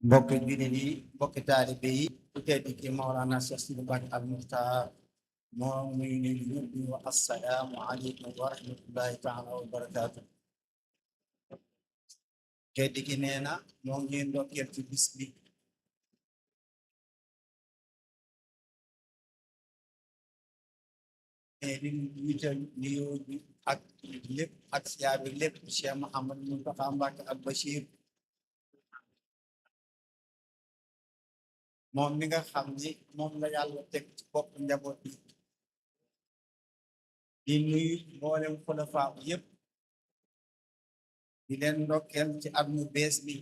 mbokki jullit yi mbokki taalibe yi ku tedd ki Mawlana Cheikh Sidi Bakr Al Muxtaar moom muy nuyu ñëpp ñu wax assalaamu aleykum wa rahmatullahi taala wa barakaatu. tedd ki nee na moo ngi ndokkeel ci bis bi di wiital nuyoo bi ak lépp ak siyaar bi lépp Cheikh Mouhamadou Mountakha Mbacké ak Bachir moom mi nga xam ni moom la yàlla teg ci bopp njaboot bi di nuyu mboolem xulafaa yépp di leen ndokkeel ci at mu bees bi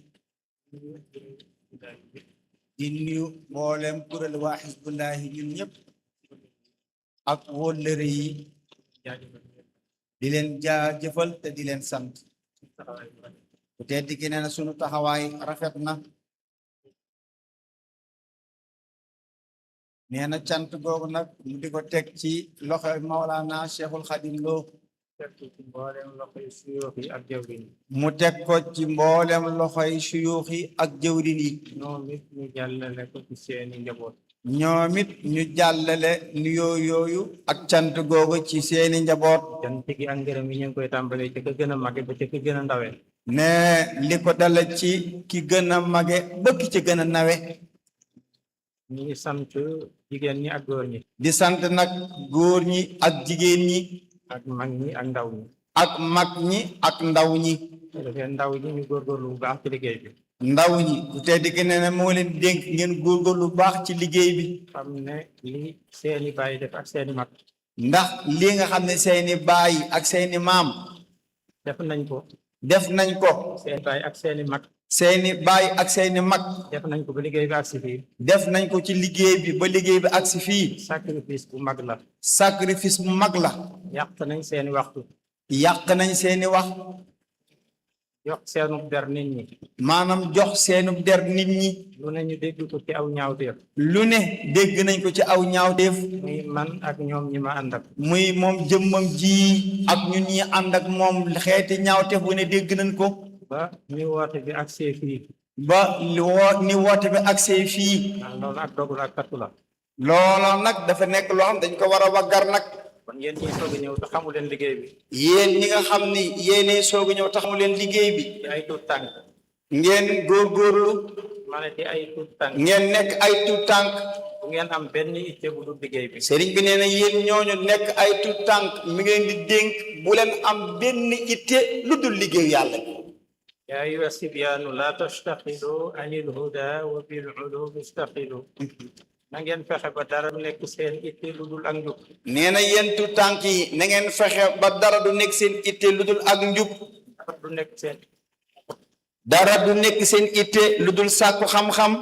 di nuyu mboolem kuréel waa Hizbullahi ñun ñëpp ak wóllëre yi di leen jaajëfal te di leen sant bu tedd ki nee na sunu taxawaay rafet na nee na cant googu nag mu di ko teg ci loxo Mawlana Cheikhul Khadim Lo mu teg ko ci mboolem loxoy suyuux yi ak jëwrin yi ñoom it ñu jàllale ko ci seeni njaboot. ñoom it ñu jàllale nuyoo yooyu ak cant googu ci seeni njaboot. cant gi ak ngërëm yi ñu ngi koy tàmbalee ci ka gën a mage ba ci ka gën a ndawe. ne li ko dala ci ki gën a mage ba ki ci gën a nawe. ñu ngi sant jigéen ñi ak góor ñi. di sant nag góor ñi ak jigéen ñi. ak mag ñi ak ndaw ñi. ak mag ñi ak ndaw ñi. dafay ndaw ñi ñu góorgóorlu bu baax ci liggéey bi. ndaw ñi ku tedd ki nee na moo leen dénk ngeen góorgóorlu bu baax ci liggéey bi. xam ne li seeni baay def ak seeni mag. ndax li nga xam ne seeni baay ak seeni maam. def nañ ko. def nañ ko. seeni baay ak seeni mag. seeni baay ak seeni mag. def nañ ko ba liggéey bi ak si fii. def nañ ko ci liggéey bi ba liggéey bi ak si fii. sacrifice bu mag la. sacrifice bu mag la. yàq nañ seeni waxtu. yàq nañ seeni wax. jox seenu der nit ñi. maanaam jox seenu der nit ñi. lu ne ñu dégg ko ci aw ñaawteef. lu ne dégg nañ ko ci aw ñaawteef. muy man ak ñoom ñi ma ànd ak. muy moom jëmmam ji ak ñun ñi ànd ak moom xeeti ñaawteef bu ne dégg nañ ko. ba ni woote bi ak see fii. ba ni woote bi ak see fii. loolu ak dogul ak kattu la. loola nag dafa nekk loo xam dañ ko war a waggar nag. kon yéen ñi soog a ñëw te xamu leen liggéey bi. yéen ñi nga xam ni yéenay soog a ñëw te xamu leen liggéey bi. di ay tuut tànk. ngeen góorgóorlu. ma ne di ay tuut tànk. ngeen nekk ay tuut tànk. bu ngeen am benn itte bu dul liggéey bi. sëriñ bi nee na yéen ñooñu nekk ay tuut tànk mi ngeen di dénk bu leen am benn itte lu dul liggéeyu yàlla bi. yaa ayyuha sibyaanu laa tastaxilu anil huda wa bil ulumi istaxilu. na ngeen fexe ba dara du nekk seen itte lu dul ak njub. nee na yéen tuut tànk yi na ngeen fexe ba dara du nekk seen itte lu dul ak njub. dara du nekk seen. dara du nekk seen itte lu dul sàkku xam-xam.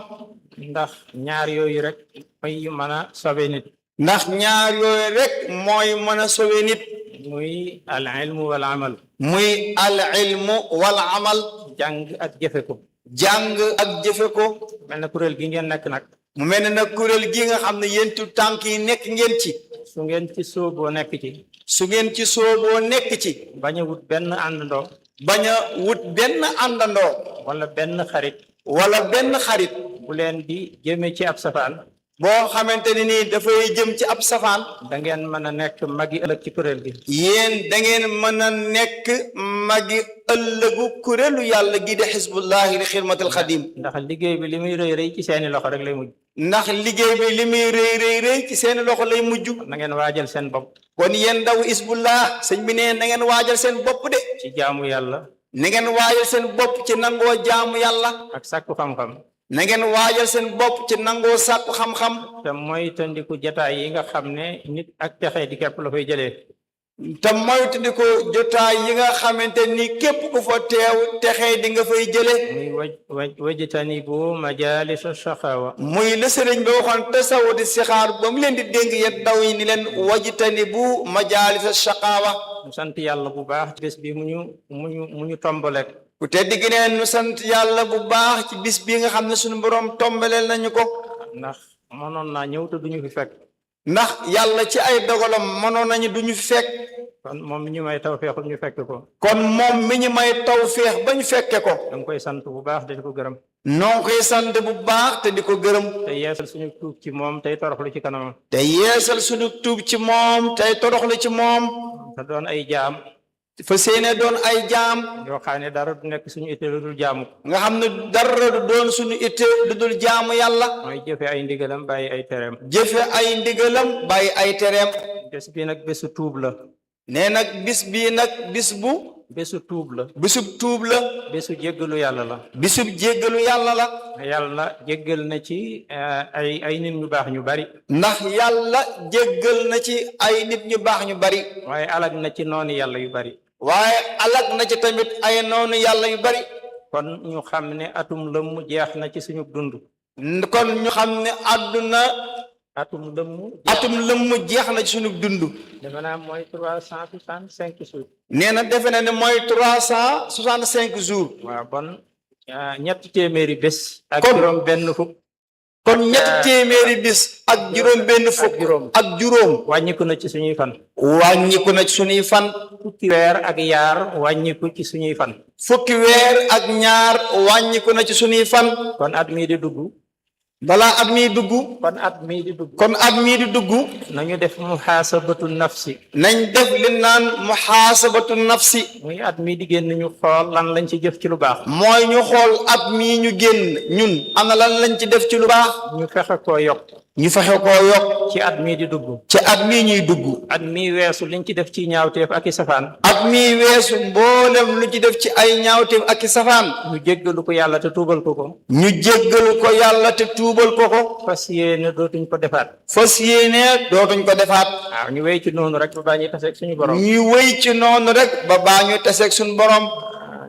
ndax ñaar yooyu rek mooy mën a sobe nit. ndax ñaar yooyu rek mooy mën a sowe nit. muy al ilmu wal amal. muy al ilmu wal amal. jàng ak jëfe ko. jàng ak jëfe ko. mel na kuréel gi ngeen nekk nag. mu mel ne nag kuréel gi nga xam ne yéen tuut tànk yi nekk ngeen ci. su ngeen ci sóoboo nekk ci. su ngeen ci sooboo nekk ci. bañ a wut benn àndandoo. bañ a wut benn àndandoo. wala benn xarit. wala benn xarit. bu leen di jëme ci ab safaan. boo xamante ne nii dafay jëm ci ab safaan. da ngeen mën a nekk magi ëllëg ci kuréel gi. yéen da ngeen mën a nekk magi ëllëgu kuréelu yàlla gi di xisbullahi li xidmatil xadim. ndax liggéey bi li muy rëy rëy ci seeni loxo rek lay mujj. ndax liggéey bi li muy rëy rëy rëy ci seeni loxo lay mujj. na ngeen waajal seen bopp. kon yéen ndaw xisbullah sëñ bi ne na ngeen waajal seen bopp de. ci jaamu yàlla. na ngeen waajal seen bopp ci nangoo jaamu yàlla. ak sàkku xam-xam. na ngeen waajal seen bopp ci nangoo sàkku xam-xam. te mooy tandiku jataay yi nga xam ne nit ak texee di képp la fay jëlee. te moytandiku jotaay yi nga xamante ni képp ku fa teew texee di nga fay jële. muy wajtanibu majalisa shaqawa. muy la sëriñ bi waxoon tasawudi sixaar ba mu leen di dénk yet daw yi ni leen wajtanibu majalisa shaqawa. mu sant yàlla bu baax ci bés bi mu ñu tombalek. ku tedd gi neen nu sant yàlla bu baax ci bis bi nga xam ne suñu borom tombaleel nañu ko. ndax mënoon naa ñëw te duñu fi fekk. ndax yàlla ci ay dogalam mënoon nañu duñu fi fekk. kon moom mi ñu may tawfeexul ñu fekk ko. kon moom mi ñu may tawféex ba ñu fekke ko. da nga koy sant bu baax di ko gërëm. noo koy sant bu baax te di ko gërëm. te yeesal suñu tuub ci moom tey toroxlu ci kanamam. te yeesal suñu tuub ci moom tey toroxlu ci moom. te doon ay jaam. fa séene doon ay jaam. yoo xam ne dara du nekk suñu itte lu dul jaamu. nga xam ne dara du doon suñu itte lu dul jaamu yàlla. mooy jëfe ay ndigalam bàyyi ay tereem. jëfe ay ndigalam bàyyi ay tereem. bés bi nag bésu tuub la. nee nag bis bii nag bis bu. bésu tuub la. bisub tuub la. bésu jéggalu yàlla la. bisub jéggalu yàlla la. yàlla jéggal na ci ay nit ñu baax ñu bari. ndax yàlla jéggal na ci ay nit ñu baax ñu bari. waaye alag na ci noonu yàlla yu bari. waaye alag na ci tamit ay noonu yàlla yu bari. kon ñu xam ne atum lëmm jeex na ci suñu dund. kon ñu xam ne àdduna atum lëmm. atum lëmm jeex na ci suñu dund. defe naa mooy 365 jours. nee na defe na ne mooy 365 jours. waaw bon ñetti téeméeri bés. ak Kon- juróom benn fukk. kon ñetti téeméeri bis ak juróom benn fukk ak juróom wàññiku na ci suñuy fan. wàññiku na ci suñuy fan. fukki weer ak yaar wàññiku ci suñuy fan. fukki weer ak ñaar wàññiku na ci suñuy fan. kon at mii di dugg. balaa at mii dugg. kon at mii di dugg. kon at mii di dugg. nañu def muhaasabatu nafsi. nañ def li naan muhaasabatu nafsi. muy at mii di génn ñu xool lan lañ ci jëf ci lu baax. mooy ñu xool at mii ñu génn ñun ana lan lañ ci def ci lu baax. ñu fexe koo yokk. ñu fexe koo yokk ci at mii di dugg. ci at mii ñuy dugg. at mii weesu liñ ci def ci ñaawteef ak i safaan. at mii weesu mboolem lu ci def ci ay ñaawteef ak i safaan. ñu jéggalu ko yàlla te tuubal ko ko. ñu jéggalu ko yàlla te tuubal ko ko. fas yéene dootuñ ko defaat. fas yéene dootuñ ko defaat. waaw ñu wéy ci noonu rek ba baa ñuy taseeg suñu borom. ñu wéy ci noonu rek ba baa ñu taseeg suñu borom.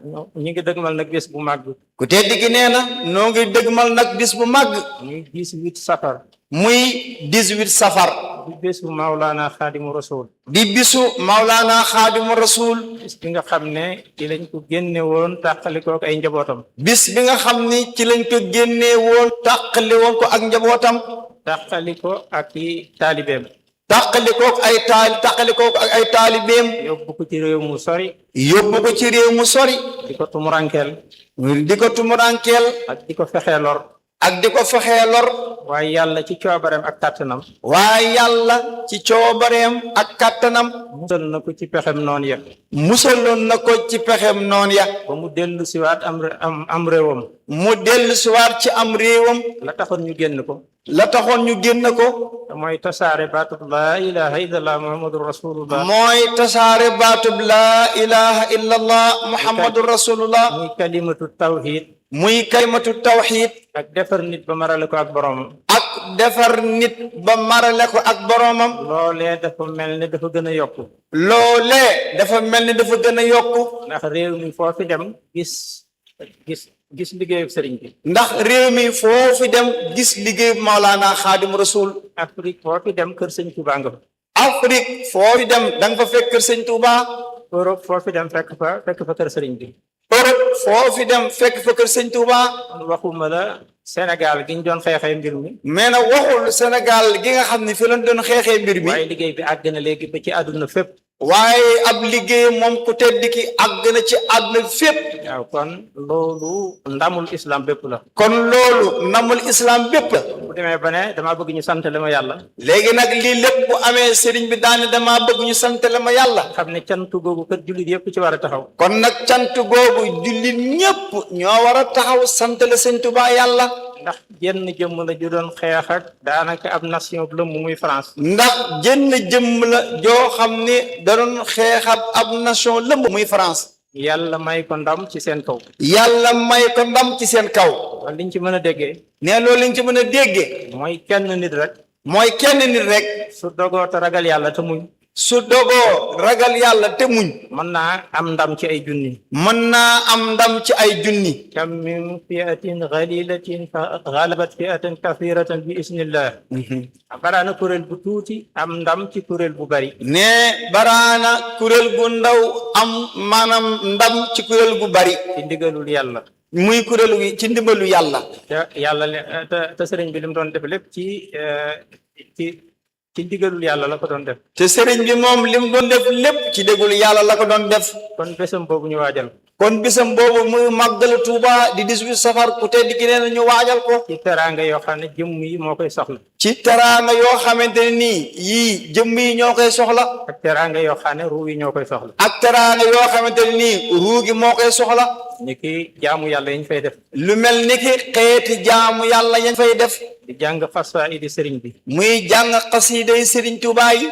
ñu ngi dëgmal nag bés bu màgg. ku tedd gi nee na noo ngi dëgmal nag bis bu màgg. muy 18 safar. muy 18 safar. di bésu Maulana Xaadimu Rasul. di bisu Maulana Xaadimu Rasul. bis bi nga xam ne ci lañ ko génne woon tàqalikook ay njabootam. bis bi nga xam ni ci lañ ko génnee woon tàqali woon ko ak njabootam. tàqaliko ak i taalibeem. tàqalikook ak ay taalibeem. yóbbu ko ci réew mu sori. yóbbu ko ci réew mu sori. di ko tumurankeel. di ko tumurankeel. ak di ko fexee lor. ak di ko fexee lor. waaye yàlla ci coobareem ak kàttanam. waaye yàlla ci coobareem ak kàttanam. musal na ko ci pexem noon ya. musaloon na ko ci pexem noon ya. ba mu dellu siwaat am réewam. mu dellu siwaat ci am réewam. la taxoon ñu génn ko. la taxoon ñu génn ko. te mooy tasaare baatub laa ilaha illallah muhammadu rasulullah. mooy tasaare baatub laa ilaha illallah muhammadu rasulullah. muy kalimatu tawhid. muy kalimatu tawxid. ak defar nit ba marale ko ak boromam. ak defar nit ba marale ko ak boromam. loolee dafa mel ne dafa gën a yokku. loolee dafa mel ni dafa gën a yokku. ndax réew mi foofi dem gis liggéeyu sëriñ bi. ndax réew mi foofi dem gis liggéeyu Maulana Xaadimu Rasul. Afrique foofi dem kër sëñ Tuubaa nga fa. Afrique foofi dem da nga fa fekk kër sëñ Tuubaa. Europe foofi dem fekk fa kër sëriñ bi. Europe foofi dem fekk fa kër sëñ Tuubaa. waxuma la Sénégal gi ñu doon xeexee mbir mi. mais nag waxul Sénégal gi nga xam ne fi lañ doon xeexee mbir mi. waaye liggéey bi àgg na léegi ba ci àdduna fépp. waaye ab liggéey moom ku tedd ki àgg na ci àdduna fépp. waaw kon loolu ndamul islam bépp la. kon loolu ndamul islam bépp la. bu demee ba ne damaa bëgg ñu sant la ma yàlla. léegi nag lii lépp bu amee sëriñ bi daane damaa bëgg ñu sant la ma yàlla. xam ne cantu googu kër jullit yëpp ci war a taxaw. kon nag cant googu jullit ñépp ñoo war a taxaw sant la sëñ Tuubaa yàlla. ndax jenn jëmm la ju doon xeex ak daanaka ab nation bu lëmm muy France. ndax jenn jëmm la joo xam ne da doon xeexab ab nation lëmb muy France. yàlla may ko ndam ci seen kaw. yàlla may ko ndam ci seen kaw. loolu liñ ci mën a déggee. ne loolu liñ ci mën a déggee. mooy kenn nit rek. mooy kenn nit rek. su dogoo te ragal yàlla te muñ. su dogoo ragal yàlla te muñ. mën naa am ndam ci ay junni. mën naa am ndam ci ay junni. kam min fiatin galilatin fa galabat fiatan kathiratan bi isnillah. baraana kuréel bu tuuti am ndam ci kuréel bu bari. ne baraana kuréel gu ndaw am maanaam ndam ci kuréel gu bari. ci ndigalul yàlla. muy kuréelu ci ndimbalu yàlla. te yàlla te sëriñ bi li mu doon def lépp ci ci ndigalul yàlla la ko doon def. te sëriñ bi moom li mu doon def lépp ci déglu yàlla la ko doon def. kon bésam boobu ñu waajal. kon bisam boobu muy màggalu Tuuba di 18 safar ku tedd ki nee na ñu waajal ko. ci teraanga yoo xam ne jëmm yi moo koy soxla. ci teraanga yoo xamante ne nii yii jëmm yi ñoo koy soxla. ak teraanga yoo xam ne ruu yi ñoo koy soxla. ak teraanga yoo xamante ne nii ruu gi moo koy soxla. ni ki jaamu yàlla yi ñu fay def. lu mel ni ki xeeti jaamu yàlla yañ fay def. di jàng xasaayidi sëriñ bi. muy jàng xasiiday sëriñ Tuuba yi.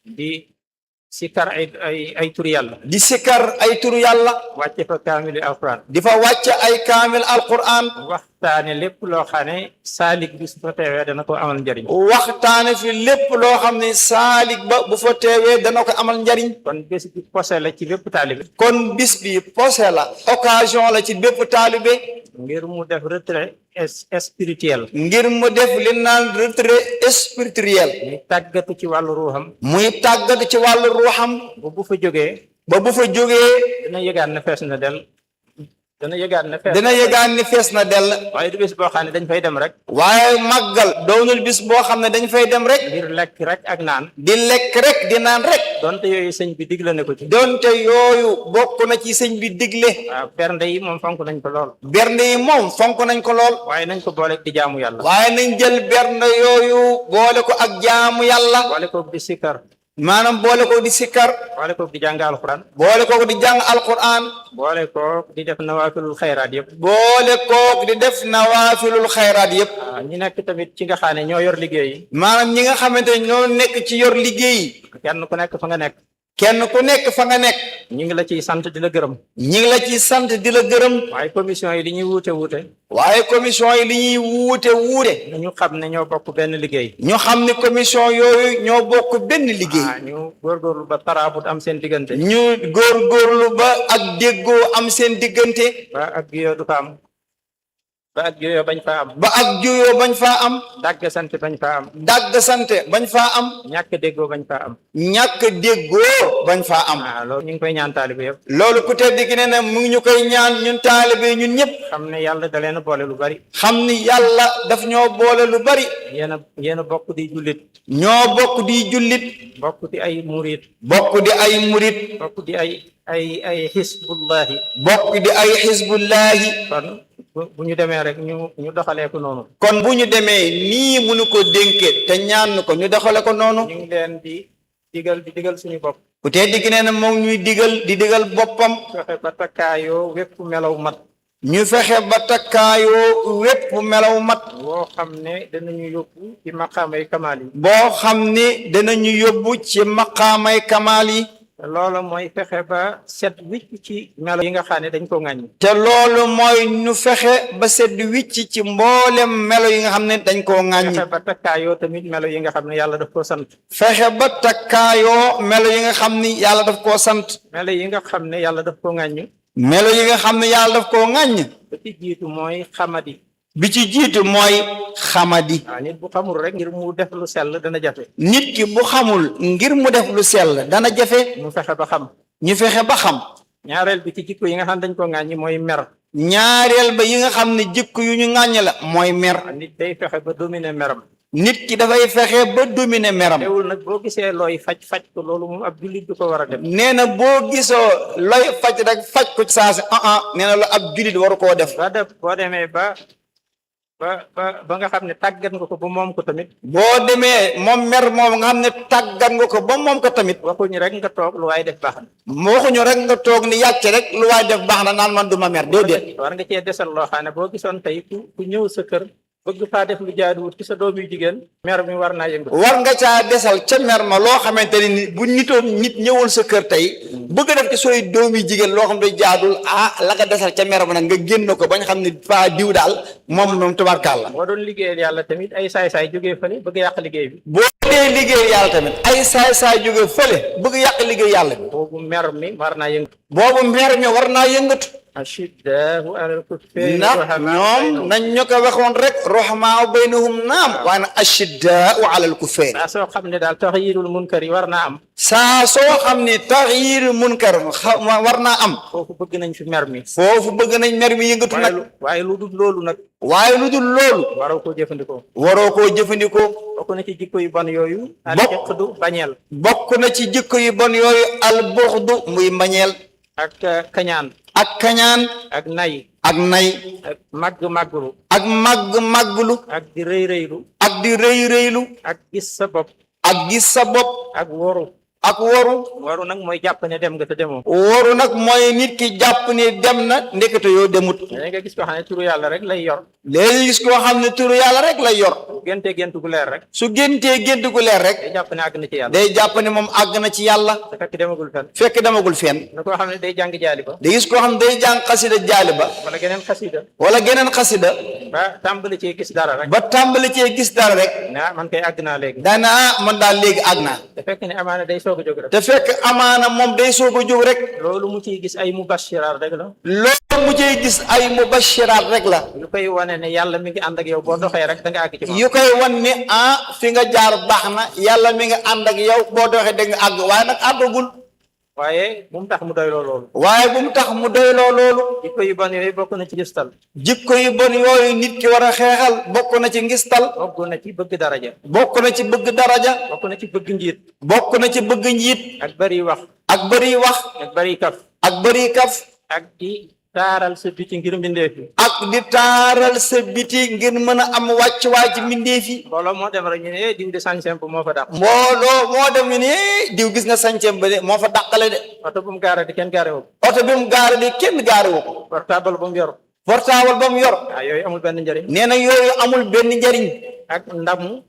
di sikar ay turi yàlla. di sikar ay turu yàlla. wàcce fa kaamili alquran. di fa wàcce ay kaamil alquran. waxtaane lépp loo xam ne saalik bi su fa teewee dana ko amal njariñ. waxtaane fi lépp loo xam ne saalik ba bu fa teewee dana ko amal njariñ. kon bés bi posé la ci bépp taalibe. kon bis bi posé la occasion la ci bépp taalibe. ngir mu def retrait spirituel. ngir mu def li naan retrait spirituel. muy tàggatu ci wàllu ruuxam. muy tàggatu ci wàllu ruuxam. bu fa jógee. ba bu fa jógee. dana yëgaat ne fees na del. dana yëgaat ni fees na dell. waaye du bés boo xam ne dañ fay dem rek. waaye màggal doonul bis boo xam ne dañ fay dem rek. ngir lekk rek ak naan. di lekk rek di naan rek. donte yooyu sëñ bi digle na ko ci. donte yooyu bokk na ci sëñ bi digle. waaw bernde yi moom fonk nañ ko lool. bernde yi moom fonk nañ ko lool. waaye nañ ko boole di jaamu yàlla. waaye nañ jël bernde yooyu boole ko ak jaamu yàlla. boole ko di sikkar. maanaam boole ko di sikkar. boole ko di jàng alquran. boole ko di jàng alquran. boole ko di def nawaafilul xayraat yëpp. boole ko di def nawaafilul xayraat yëpp. waaw ñi nekk tamit ci nga xam ne ñoo yor liggéey yi. maanaam ñi nga xamante ne ñoo nekk ci yor liggéey. kenn ku nekk fa nga nekk. kenn ku nekk fa nga nekk. ñu ngi la ciy sant di la gërëm. ñi ngi la ciy sant di la gërëm. waaye commission yi li ñuy wuute wuute. waaye commission yi li ñuy wuute. ñu xam ne ñoo bokk benn liggéey. ñu xam ne commission yooyu ñoo bokk benn liggéey. ñu góorgóorlu ba taraabut am seen diggante. ñu góorgóorlu ba ak déggoo am seen diggante. ba ak juyoo du fa am. ba ak juyoo bañ faa am. ba ak juyoo bañ faa am. dàgg sant bañ faa am. dàgg sant bañ faa am. ñàkk déggoo bañ faa am. ñàkk déggoo bañ faa am. waaw loolu ñu ngi koy ñaan taalibe yëpp. loolu ku tedd ki ne ne mu ngi ñu koy ñaan ñun taalibe ñun ñëpp. xam ne yàlla da leen a boole lu bari. xam ni yàlla daf ñoo boole lu bari. yéen a bokk di jullit. ñoo bokk di jullit. bokk di ay murit. bokk di ay murit. bokk di ay xisbullahi. bokk di ay xisbullahi. kon bu ñu demee rek ñu doxalee ko noonu. kon bu ñu demee nii mënu ko dénkee te ñaan ko ñu doxale ko noonu. ñu ngi leen di digal suñu bopp. ku tee digg nee na moom ñuy digal boppam. fexe ba takkaayoo wépp melaw mat. ñu fexe ba takkaayoo wépp melaw mat. boo xam ne danañu yóbbu ci maqaamay kamaal yi. boo xam ne danañu yóbbu ci maqaamay kamaal yi. te loolu mooy fexe ba set wicc ci melo yi nga xam ne dañ ko ŋàññi. te loolu mooy ñu fexe ba set wicc ci mboolem melo yi nga xam ne dañ koo ŋàññi. fexe ba takkaayoo tamit melo yi nga xam ne yàlla daf koo sant. fexe ba takkaayoo melo yi nga xam ni yàlla daf koo sant. melo yi nga xam ne yàlla daf koo ŋàññi. melo yi nga xam ne yàlla daf koo ŋàññi. ba ci jiitu mooy xamadi. bi ci jiitu mooy xamadi. waaw nit bu xamul rek ngir mu def lu sell dana jafe. nit ki bu xamul ngir mu def lu sell dana jafe. mu fexe ba xam. ñu fexe ba xam. ñaareel bi ci jikko yi nga xam ne dañ ko ŋàññi mooy mer. ñaareel ba yi nga xam ne jikko yu ñu ŋàññi la mooy mer. nit day fexe ba dominer meram. nit ki dafay fexe ba dominer meram. teewul nag boo gisee looy faj ko loolu moom ab jullit du ko war a def. nee na boo gisoo looy faj rek faj ko ci saa si nee na la ab jullit waru koo def. boo demee ba nga xam ne tàggat nga ko ba moom ko tamit. boo demee moom mer moom nga xam ne tàggat nga ko ba moom ko tamit. waxuñu rek nga toog lu waay def baax na. waxuñu rek nga toog ni yàcc rek lu waay def baax na naan man du ma mer déedéet. war nga cee desal loo xam ne boo gisoon tey ku ñëw sa kër bëgg faa def lu jaaduwut ci sa doom yu jigéen. mer mi war naa yëngu. war nga caa desal ca mer ma loo xamante ne ni bu nit ñëwul sa kër tey bëgg def ci sooy doom yu jigéen loo xam ne jaadul la nga desal ca mer ma nag nga génn ko ba nga xam ne faa diw daal moom tubaarkàlla. boo doon liggéeyal yàlla tamit ay saay-saay jógee fële bëgg yàq liggéey bi. boo dee liggéeyal yàlla tamit ay saay-saay jógee fële bëgg yàq liggéey yàlla bi. boobu mer mi war naa yëngatu. boobu mer mi war naa yëngatu. ashiddaa'u alal kuffaari ndax ruhamaa ñoom nañ ñu ko waxoon rek ruhamaa baynahum naam waaye nag ashiddaa'u alal kuffaari saa soo xam ne daal taxyiirul munkar yi war naa am saa soo xam ne taxyiir munkar war naa am foofu bëgg nañ fi mer mi foofu bëgg nañ mer mi yëngatu nag waaye lu dul loolu nag waaye lu dul loolu waroo koo jëfandikoo waroo koo jëfandikoo bokk na ci jikko yu bon yooyu al hiqdu bañeel bokk na ci jikko yu bon yooyu al buxdu muy mbañeel ak kañaan ak kañaan ak nay ak nay ak màgglu ak màgglu ak di rëy rëylu ak di rëy rëylu ak gis sa bopp ak gis sa bopp ak woru ak waru nag mooy jàpp ne dem nga te demoo waru nag mooy nit ki jàpp ni dem na ndekete yoo demut léegi nga gis koo xam ne turu yàlla rek lay yor léegi gis koo xam ne turu yàlla rek lay yor géntee gént gu leer rek su géntee gént gu leer rek day jàpp ne àgg na ci yàlla day jàpp ne moom àgg na ci yàlla te fekk demagul fenn fekk demagul fenn na koo xam ne day jàng jaali ba day gis koo xam ne day jàng xasida jaali ba wala geneen xasida wala geneen xasida ba tàmbali ci gis dara rek ba tàmbali cee gis dara rek man kay àgg naa léegi daana man daal léegi àgg naa te fekk ne amaana day soog a jóg rek te fekk amaana moom day soog a jóg rek loolu mu ciy gis ay mubashiraat rek la loolu mu ciy gis ay mubashiraat rek la yu koy wane ne yàlla mi ngi ànd ak yow boo doxee rek da nga àgg ci moom yu koy wan ni fi nga jaar baax na yàlla mi nga ànd ak yow boo doxee da nga àgg waaye nag àggagul waaye bu mu tax mu doyloo loolu waaye bu mu tax mu doyloo loolu jikko yu bon yooyu bokk na ci ngistal jikko yu bon yooyu nit ki war a xeexal bokk na ci ngistal bokk na ci bëgg daraja bokk na ci bëgg daraja bokk na ci bëgg njiit bokk na ci bëgg njiit ak bari wax ak bëri wax ak bari kaf ak bëri kaf ak di taaral sa biti ngir mbindeef yi ak di taaral sa biti ngir mën a am wàccuwaay ci mbindeef yi mbooloo moo dem rek ñu ne diw di sañsem bu moo fa dàq mbooloo moo dem ni diw gis nga sañceem ba de moo fa dàqale de oto bu mu gaara di kenn gaare wu oto bi mu gaare de kenn gaare wu ko portable bu mu yor portable ba mu yor waaw yooyu amul benn njëriñ nee na yooyu amul benn njariñ ak ndamu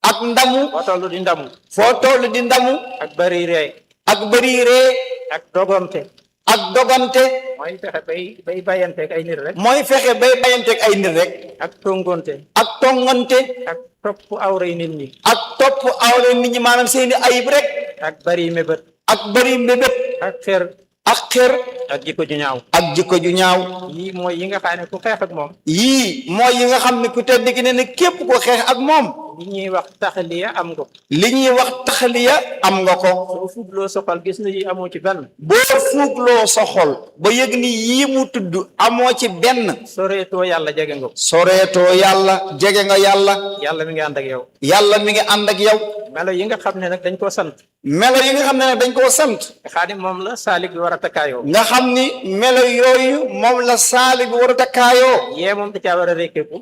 ak ndamu foo toll di ndamu foo toll di ndamu ak bari ree ak bëri ree ak dogonte ak dogante mooy fexe bay bàyyanteeg ay nit rek mooy fexe bay bayanteeg ay nit rek ak tongonte ak tongante ak topp awray nit ñi ak topp awle nit ñi maanaam seeni ayib rek ak bari mébét ak bëri mbébét ak xer ak xër ak jikko ju ñaaw ak jikko ju ñaaw yii mooy yi nga xam ne ku xeex ak moom yii mooy yi nga xam ne ku tedd ki ne ne képp ko xeex ak moom li ñuy wax taxaliya am nga ko li ñuy wax taxaliya am nga ko soo fugloo soxal gis na yi amoo ci benn boo fuugloo sa xol ba yëg ni yii mu tudd amoo ci benn soreetoo yàlla jege nga ko soreetoo yàlla jege nga yàlla yàlla mi ngi ànd ak yow yàlla mi ngi ànd ak yow melo yi nga xam ne nag dañ koo sant melo yi nga xam ne nag dañ koo sant nga xam ne moom la saalik bi war a takkaayoo nga xam ni melo yooyu moom la saali bi war a takkaayoo yee moom da caa war a rékkeeku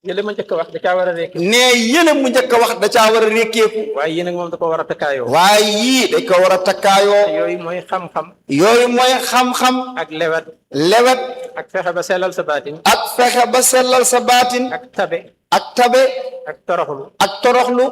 yële ma njëkk a wax da caa war a rékkeeku ne yële mu njëkk a wax da caa war a rékkeeku waaye yii nag moom da ko war a takkaayoo waaye yii dañ ko war a takkaayoo yooyu mooy xam-xam yooyu mooy xam-xam ak lewet lewet ak fexe ba sellal sa baatin ak fexe ba sellal sa baatin ak tabe ak tabe ak toroxlu ak toroxlu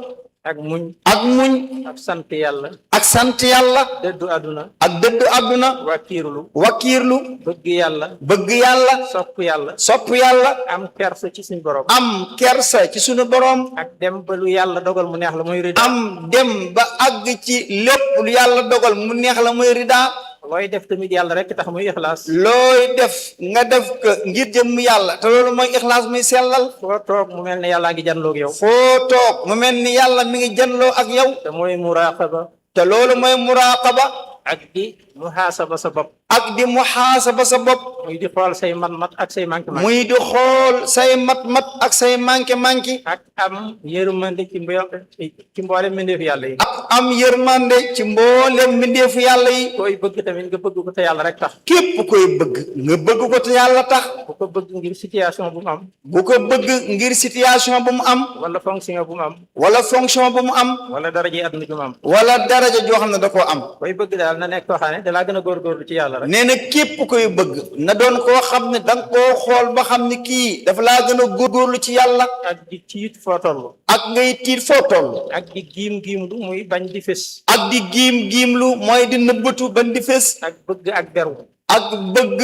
ak muñ ak muñ ak sant yàlla ak sant yàlla dëddu àdduna ak dëddu àdduna wàkkiirlu wakiirlu bëgg yàlla bëgg yàlla sopp yàlla sopp yàlla am kersa ci suñ borom am kersa ci sunu boroom ak dem ba lu yàlla dogal mu neex la muy rida am dem ba àgg ci lépp lu yàlla dogal mu neex la muy ridaa looy def tamit yàlla rek tax muy ixlaas looy def nga def ko ngir jëmm yàlla te loolu mooy ixlaas muy sellal foo toog mu mel ne yàllaa ngi janloog yow foo toog mu mel ni yàlla mi ngi janloo ak yow te mooy muraqaba te loolu mooy muraqaba ak di muhaasaba sa bopp ak di muhaasaba sa bopp muy di xool say mat-mat ak say manqué-manqué muy di xool say mat-mat ak say manqué-manqué ak am yërmande ci mboolem mbindeefu yàlla yi ak am yërmande ci mboolem mbindeefu yàlla yi koy bëgg tamit nga bëgg ko te yàlla rek tax képp koy bëgg nga bëgg ko te yàlla tax bu ko bëgg ngir situation bu mu am bu ko bëgg ngir situation bu mu am wala fonction bu mu am wala fonction bu mu am wala daraje àdduna ju mu am wala daraja joo xam ne da koo am koy bëgg daal na nekk koo xam ne dalaa gën a góorgóorlu ci yàlla rek nee na képp koy bëgg na doon koo xam ne da nga koo xool ba xam ne kii dafa laa gën a góorgóorlu ci yàlla ak di tiit foo toll ak ngay tiit foo toll ak di giim lu muy bañ di fés ak di giim lu mooy di nëbbatu ban di fés ak bëgg ak beru ak bëgg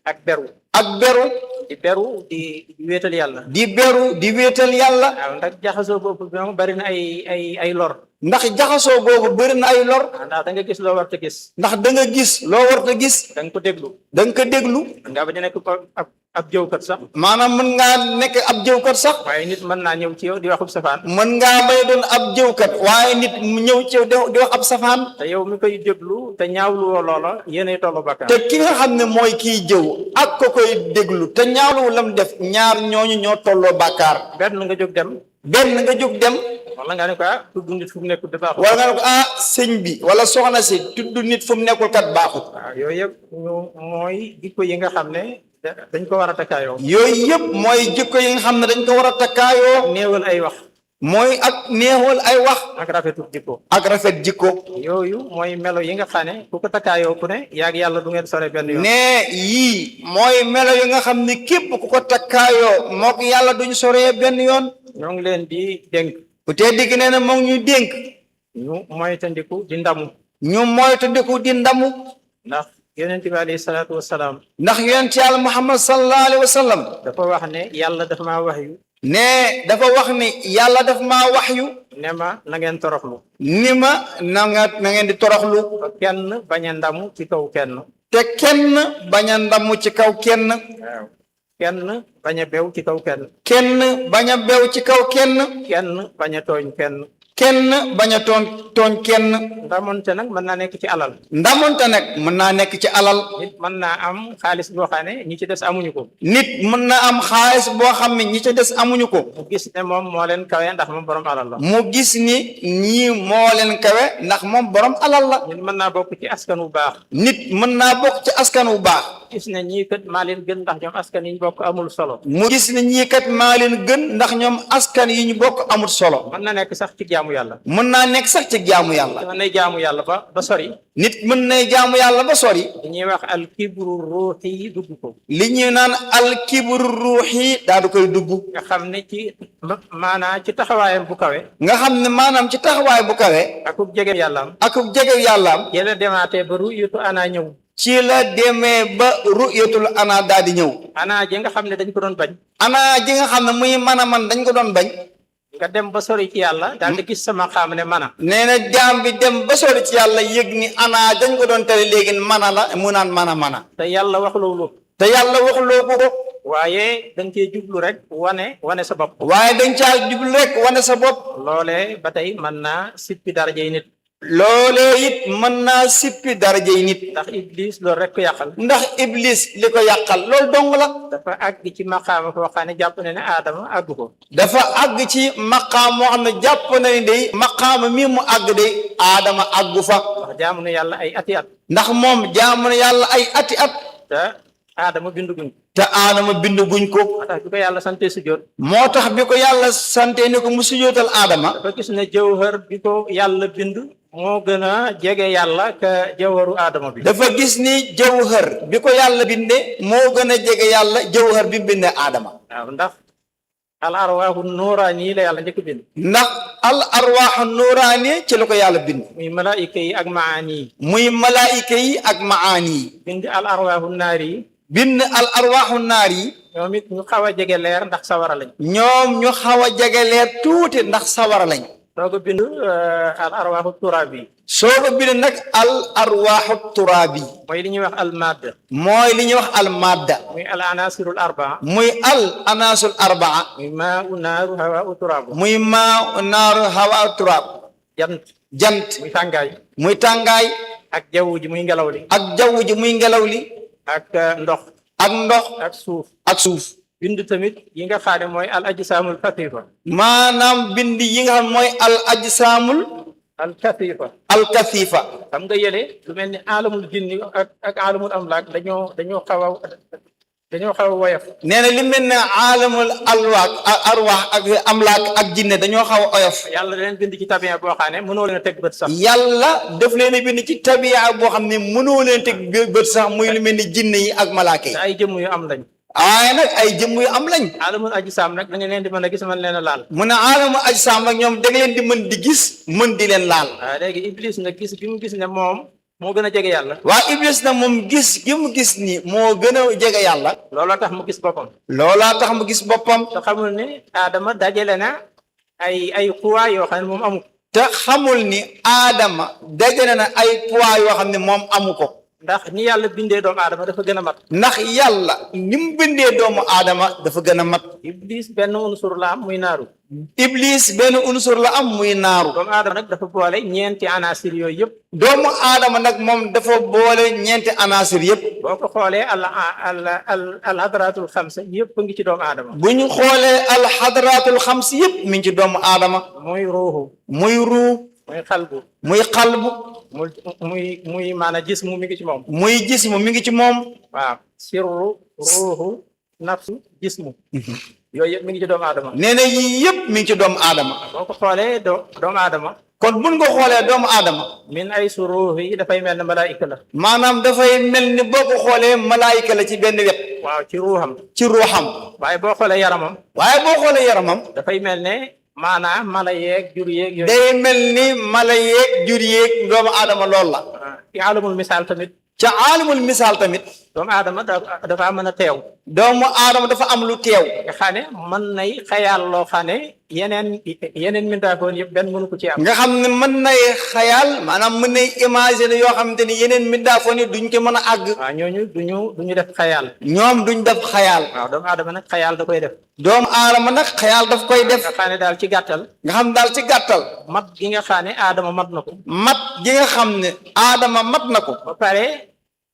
ak beru ak beru di beru di wéetal yàlla. di beru di wéetal yàlla waaw ndax jaxasoo boobu moom bari na ay lor. ndax jaxasoo googu bëri na ay lor ndax da nga gis loo war te gis. ndax da nga gis loo warta gis da nga ko déglu. da nga ko déglu nga ba di nekk ab jëwkat sax. maanaam mën ngaa nekk ab jëwkat sax waaye nit mën naa ñëw ci yow di waxub safaan. mën ngaa bay doon ab jëwkat waaye nit mu ñëw ci yow di wax ab safaan te yow mi koy déglu te ñaawlu woo loola yéenay tollu bakkaar. te ki nga xam ne mooy kiy jëw ak ko koy déglu te ñaawlu lam def ñaar ñooñu ñoo tolloo bàkkaar benn nga jóg dem. benn nga jóg dem wala nga ne ko tudd nit fu mu nekkul de baaxul. wala nga ne ko sëñ bi wala soxna si tudd nit fu mu nekkul kat baaxut waaw yooyu yëpp mooy jikko yi nga xam ne dañ ko war a takkaayoo. yooyu yëpp mooy jikko yi nga xam ne dañ ko war a takkaayoo néewal ay wax. mooy ak neexal ay wax ak rafetu jikko. ak rafet jikko yooyu mooy melo yi nga xam ne ku ko takkaayoo ku ne yaag yàlla du ngeen sore benn yoon. ne yii mooy melo yi nga xam ne képp ku ko takkaayoo mook yàlla duñ soree benn yoon ñoo ngi leen di dénk. ku tee digg nee na moo ngi ñu dénk ñu moytandiku di ndamu. ñu moytandiku di ndamu ndax yonent bi alayhi salaatu wasalaam ndax yonent yàlla Muhammad sallallahu alayhi wa sallam dafa wax ne yàlla dafa maa wax yu. ne dafa wax ni yàlla daf maa wax yu ne ma na ngeen toroxlu. ni ma na ngeen di toroxlu ba kenn bañ a ndamu ci kaw kenn. te kenn bañ a ndamu ci kaw kenn waaw kenn bañ a bew ci kaw kenn. kenn bañ a bew ci kaw kenn kenn bañ a tooñ kenn. kenn bañ a tooñ kenn ndamonte nag mën naa nekk ci alal. ndamonte nag mën naa nekk ci alal nit mën naa am xaalis boo xam ne ñi ci des amuñu ko. nit mën na am xaalis boo xam ne ñi ci des amuñu ko mu gis ne moom moo leen kawe ndax moom borom alal la. mu gis ni ñii moo leen kawe ndax moom borom alal la nit mën naa bokk ci askan wu baax. nit mën naa bokk ci askan wu baax gis ne ñii kat maa leen gën ndax ñoom askan yi ñu bokk amul solo. mu gis ni ñii kat maa leen gën ndax ñoom askan yi ñu bokk amul solo mën na nekk sax ci jaamu yàlla. mën naa nekk sax ci jaamu yàlla mën nay jaamu yàlla ba sori. nit mën nay jaamu yàlla ba sori li ñuy wax al kibru ruuxi dugg ko. li ñuy naan alkibru ruuxi daa du koy dugg nga xam ne ci maanaa ci taxawaayam bu kawe. nga xam ne maanaam ci taxawaay bu kawe akub jege yàllaam. akub jege yàllaam yéen demaatee ba ru'yatu ana ñëw. ci la demee ba ru'yatul ana daal di ñëw ana ji nga xam ne dañ ko doon bañ. ana ji nga xam ne muy mën a man dañ ko doon bañ nga dem ba sori ci yàlla daal di gis sama xam ne mana. nee na jaam bi dem ba sori ci yàlla yëg ni ana dañ ko doon tere léegi mana la mu naan mana te yàlla wax loolu. te yàlla waxuloo ko waaye da nga cee jublu rek wane sa bopp. waaye dañ caa jublu rek wane sa bopp loolee ba tey mën naa sippi darajey nit. loolee it mën naa sippi darajey nit ndax iblis loolu rek ko yàqal. ndax iblis li ko yàqal loolu dong la dafa àgg ci maqaama foo xam ne jàpp na ne aadama àgg ko. dafa àgg ci maqaam moo xam ne jàpp na ni day maqaama mi mu àgg day aadama àggu fa ndax jaamu na yàlla ay ati at. ndax moom jaamu na yàlla ay ati at te aadama binduguñ. te aadama bindu guñ ko moo tax bi ko yàlla sante sujjóot. moo tax bi ko yàlla sante ni ko mu sujjóotal aadama dafa gis ne jawhar bi ko yàlla bind moo gën a jege yàlla ka jawharu aadama bi. dafa gis ni jawhar bi ko yàlla binde moo gën a jege yàlla jawhar bi binde aadama waaw ndax al arwaahu nuuraani la yàlla njëkk bind. ndax al arwaaxu nuuraani ci la ko yàlla bind muy malaayika yi ak maani yi. muy malaayika yi ak maani yi bind al arwaahu naari yi. bind al arwaaxu naar yi ñoom it ñu xaw a jege leer ndax sawara lañ. ñoom ñu xaw a jege leer tuuti ndax sawara lañ soo ko bind al arwaaxu turaab yi. soo ko bind nag al arwaaxu turaabi mooy li ñuy wax al madda. mooy li ñuy wax al madda muy al anasirul arbaa. muy al anaasul arbaa muy maa u naaru hawa u turaabu. muy maa naaru hawa turaab jant. jant muy tàngaay. muy tàngaay ak jaww ji muy ngelaw li. ak jaww ji muy ngelaw li ak ndox. ak ndox ak suuf. ak suuf bind tamit yi nga xam ne mooy al ajsaamul katifa. maanaam bind yi nga xam mooy al ajsaamul al katifa. al kasifa xam nga yële lu mel ni alamul jinni ak alamul amlaak dañoo xaw a woyof. nee na li mel ne aalamul alwaak arwaax ak amlaak ak jinne dañoo xaw a oyof yàlla da leen bind ci tabiya boo xam ne mënoo leen a teg bët sax. yàlla daf leen a bind ci tabiya boo xam ne mënoo leen teg bët sax muy lu mel ni jinne yi ak malaaka yi te ay jëmm yu am lañ. waaye nag ay jëmm yu am lañ alamul ajsaam nag da nga leen di mën a gis mën leen a laal. mu ne aalamul ajsaam nag ñoom da nga leen di mën di gis mën di leen laal waaw léegi iblis nag gis bi mu gis ne moom moo gën a jege yàlla waa iblis nag moom gis gi mu gis ni moo gën a jege yàlla looloo tax mu gis boppam loolaa tax mu gis boppam te xamul ne Adama dajale na ay xuwaa yoo xam ne moom amu ko te xamul ni aadama dajale na ay poids yoo xam ne moom amu ko ndax ni yàlla bindee doomu aadama dafa gën a mat ndax yàlla ni mu bindee doomu aadama dafa gën a mat iblis benn unsur la am muy naaru iblis benn unsur la am muy naaru doomu aadama nag dafa boole ñeenti anasir yooyu yëpp doomu aadama nag moom dafa boole ñeenti anasir yëpp boo ko xoolee al hadratul xamsa yëpp a ngi ci doomu aadama bu ñu xoolee alxadratul xams yëpp mi ngi ci doomu aadama muy ruuxu muy ruu muy xalbu muy xalbu muy maanaam jismu mi ngi ci moom muy gis mu mi ngi ci moom waaw sirru ruuxu nafsu jismu yooyu yëpp mi ngi ci doomu aadama nee na yii yëpp mi ngi ci doomu aadama boo ko xoolee doomu aadama kon buñ ko xoolee doomu aadama min ay su ruuxi yi dafay mel ne malaayika la maanaam dafay mel ni boo ko xoolee malaayika la ci benn wet waaw ci ruuxam ci ruuxam waaye boo xoolee yaramam waaye boo xoolee yaramam dafay mel ne maanaam mala yeeg jur yeeg yooyu day mel ni mala yeeg jur yeeg doomu aadama lool la ci alamul misaal tamit ca aalimul misaal tamit doomu aadama dafa mën a teew doomu aadama dafa am lu teew nga xam ne mën nay xayaal loo xam ne yeneen mindaafoon yëpp benn mënu ko ci am nga xam ne mën nay xayaal maanaam mën nay imaginer yoo xamante ni yeneen mbindaafoon yi duñ ko mën a àgg waaw ñooñu duñu def xayaal ñoom duñ def xayaal waaw doomu aadama nag xayaal da koy def doomu aadama nag xayaal daf koy def nga xam ne daal ci gàttal nga xam daal ci gàttal mat gi nga xam ne aadama mat na ko mat gi nga xam ne aadama mat na ko ba pare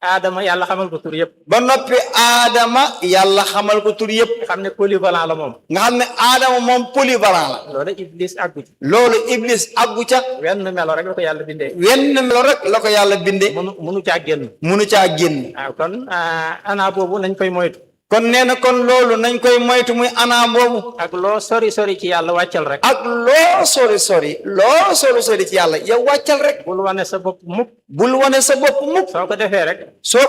aadama yàlla xamal ko tur yëpp ba noppi aadama yàlla xamal ko tur yëpp nga xam ne polyvalent la moom nga xam ne aadama moom polyvalent la loolu iblis àggu ci loolu iblis àggu ca wenn melo rek la ko yàlla bindee wenn melo rek la ko yàlla binde munu caa génn munu caa génn waaw kon ana boobu nañ koy moytu kon nee na kon loolu nañ koy moytu muy anaa boobu ak loo sori ci yàlla wàccal rek ak loo sori ci yàlla yow wàccal rek bul wane sa bopp mukk bul wane sa bopp mukk soo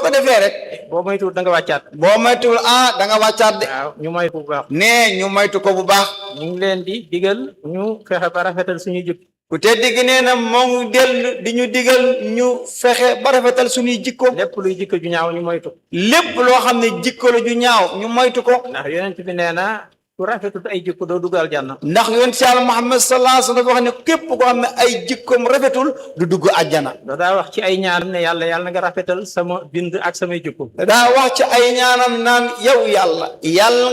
ko defee rek boo moytuwul da nga wàccaat boo moytuwul da nga wàccaat de waaw ñu moytu bu baax nee ñu moytu ko bu baax ñu ngi leen di digal ñu fexe ba rafetal suñu jikko ku tedd gi nee na moo ngi dellu di ñu digal ñu fexe ba rafetal suñuy jikko lépp luy jikko ju ñaaw ñu moytu lépp loo xam ne jikko la ju ñaaw ñu moytu ko ndax yonent bi nee na ku rafetut ay jikko doo dugg aljanna ndax yonent si Yàlla Muhammad sallallahu alayhi wa sallam dafa wax ne képp koo xam ne ay jikkoom rafetul du dugg àjjana daa wax ci ay ñaanam ne yàlla na nga rafetal sama bind ak samay jikko daa wax ci ay ñaanam naan yow yàlla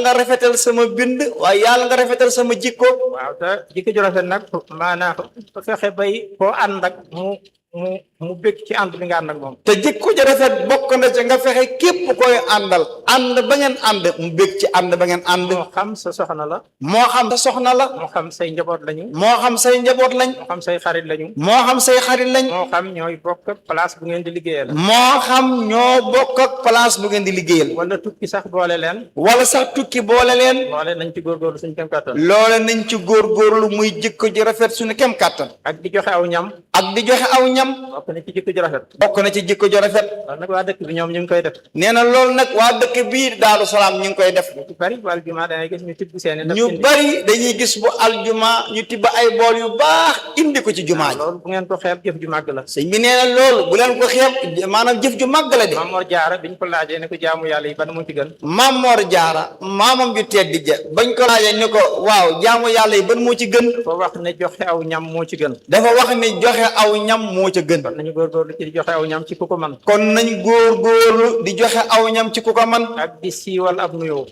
nga rafetal sama bind waaye yàlla nga rafetal sama jikko waaw te jikko ju rafet nag maanaam fexe bay koo ànd ak mu bëgg ci ànd bi nga ànd ak moom te jikko ju rafet bokk na ci nga fexe képp koy àndal ànd ba ngeen ànd mu bëgg ci ànd ba ngeen ànd moo xam sa soxna la moo xam sa soxna la moo xam say njaboot lañu moo xam say njaboot lañ moo xam say xarit lañu moo xam say xarit lañ moo xam ñooy bokk place bu ngeen di liggéeyal moo xam ñoo bokk ak place bu ngeen di liggéeyal wala tukki sax boole leen wala sax tukki boole leen boole nañ ci góorgóorlu suñu kem kàttan loole nañ ci góorgóorlu muy jikko ji rafet suñu kem kàttan ak di joxe aw ñam bokk na ci jikko ju rafet bokk na ci jikko ju rafet loolu nag waa dëkk bi ñoom ñu ngi koy def nee na loolu nag waa dëkk bii Daaru Salaam ñu ngi koy def ñu bari wàllu jumaa dangay gis ñu tibb seeni ndab ñu bari dañuy gis bu aljuma ñu tibb ay bool yu baax indi ko ci jumaa ji loolu bu ngeen ko xeeb jëf ju màgg la sëñ bi nee na loolu bu leen ko xeeb maanaam jëf ju màgg la de Mamor Jaara biñ ko laajee ne ko jaamu yàlla yi ban moo ci gën Mamor Jaara maamam ju tedd ja bañ ko laajee ni ko waaw jaamu yàlla yi ban moo ci gën dafa wax ne joxe aw ñam moo ci gën dafa wax ne joxe aw ñam moo ca gën nañu góorgóorlu ci di joxe aw ñam ci ku ko man kon nañ góorgóorlu di joxe aw ñam ci ku ko man ak di siiwal ab nuyoo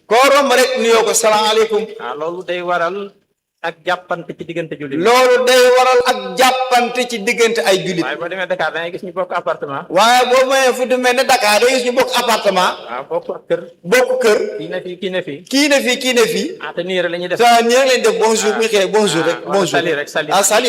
koo romb rek nuyu ko salaamaaleykum waaw loolu day waral ak jàppante ci diggante jullit ci diggante ay jullit waaye boo demee Dakar da ngay gis ñu bokk appartement waaye boo mënee fu demee ne Dakar da ngay gis ñu bokk appartement waaw bokk ak kër kii ne fii kii ne fii te nii rek la ñuy def nii rek lañ def bonjour bu ñu xëyee bonjour rek bonjour